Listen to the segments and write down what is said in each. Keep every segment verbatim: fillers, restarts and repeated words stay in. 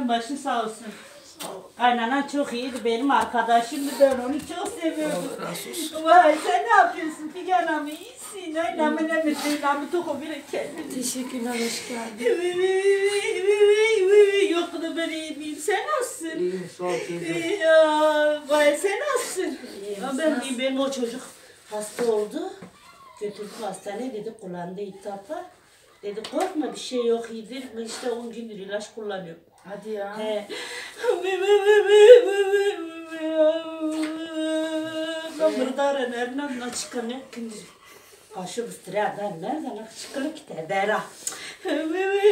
Başın sağ olsun. Kaynanan çok iyiydi. Benim arkadaşımdı. Ben onu çok seviyordum. Allah razı olsun. Vay, sen ne yapıyorsun? Figen Hanım, iyisin. Ay, namı ne mutlu, namı toku bile kendini. Teşekkürler, hoş geldin. Yok, bu da böyle iyiyim. Sen nasılsın? İyiyim, sağ ol teyze. Ya, vay, sen nasılsın? İyiyim, ya, ben nasılsın? İyiyim, benim o çocuk hasta oldu. Götürdük hastaneye, dedi kulağında iltihap var. Dedi korkma, bir şey yok, iyidir. İşte on gündür ilaç kullanıyor. Hadi ya. He. Mırdarın ernan açık ne kindir. Kaşı bıstıra da nereden çıkılı ki tebera. Öyle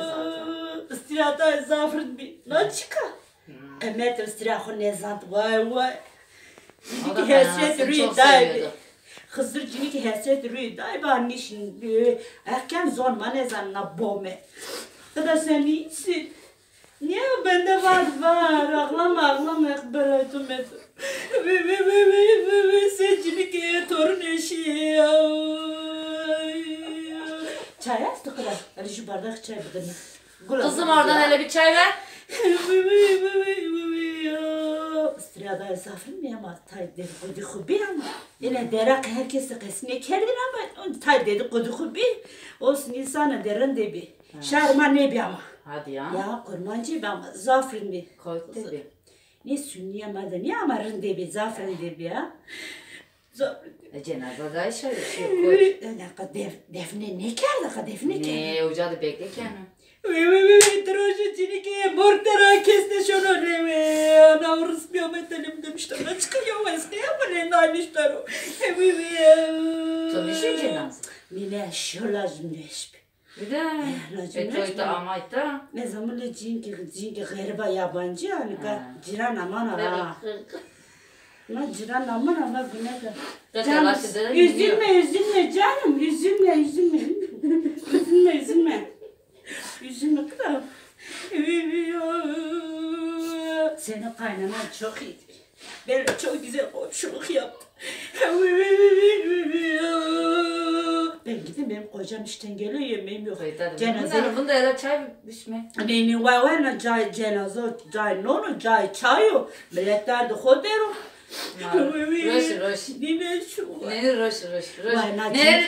zaten. Bıstıra da zafrın bir naçika. Kıymet bıstıra xo nezant, vay vay. Cinîkî hesret rûyê dayê bî. Xizir cinîkî hesret rûyê dayê bî, nîşin. Erken zon ma nezan na bome. Qida sen iyisin? Niye bende var var, ağlama ağlama, ek belaytu metu. Ve ve ve ve ve ve, sen cinîkî torun eşî. Çay astı qida. Hadi şu bardak çay bidin. Kızım, oradan hele bir çay ver. Istirada zafin mi ama tay dedikodu xu bi ama. Yine derak herkes de kesine kerdin ama tay dedikodu xu bi. Olsun, insana de rinde bi. Şar ma ne bi ama. Hadi ya. Ya kurmancı bi ama zafin bi. Koy kızım. Ne sünniye ma de ne ama rinde bi, zafin de bi ya. Zor. E, cenaza da şey, şey koç. Öyle ka def-, defne ne kerdi ka defne kerdi? Ne, ocağı da beklerken. Ve ve ve ve, troşu cinîkî mortera keste şono ne ve. Ana, o rızmî ama telim demişler. Ne çıkıyor ya, eski ya mı ne naymışlar o. Ve ve. Tabii şey cenaza. Mine şola jümleş. Bir de e, e, toy da amayta. Ne zaman le cinki, cinki gariba yabancı yani ka ciran aman ha. Na ciran aman ha, bak ne kadar. Canım, üzülme, üzülme canım, üzülme, üzülme. Üzülme, üzülme. Üzülme kral. Senin kaynanan çok iyiydi. Benimle çok güzel komşuluk yaptı. Ben gittim, benim kocam işten geliyor, yemeğim yok. Cenaze. Bunda, bunda hele çay içme. Ne, ne, vay vay, na cay, cenaze, cay nono, cay çayo. Millet derdi xo dero. Roş, roş. Nine şu. Ne, roş, roş, roş. Vay, na cin-,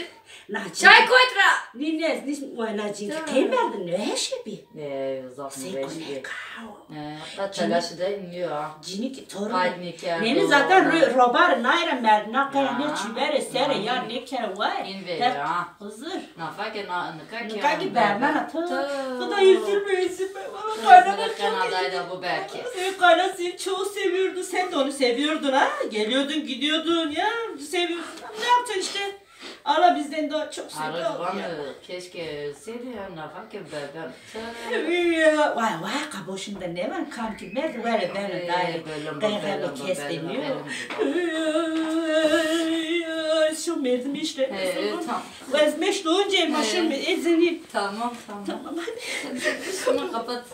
na cin-, çay koytra. Nine, nis, vay, na cinki qeymer de ne her şey bi. E, zaf. Seko ne kao. E, hatta telaşı da iniyor ha. Cinîkî torun. Nêni zaten ro-, robar nayra merdina qey ne çîbere sere ya nêkere way. Hizir. Nafa ke na, nika ki. Nika ki bermena to. To da üzülme, üzülme. Valla kaynana çok iyi. Kayna seni çok seviyordu. Sen de onu seviyordun ha. Geliyordun, gidiyordun ya. Seviyordun. Ne yapacaksın işte? Allah bizden daha çok sevdi. Arıcı bana keşke ölseydi ya, nafa ki berben. Vay vay, kaboşunda ne var? Kam ki mer, were ben dayı. Qeyğe kes demiyor. Şu merdim işte. Tamam. Vazmeş de önce başım ezini. Tamam, tamam. Tamam, hadi. Şunu kapat.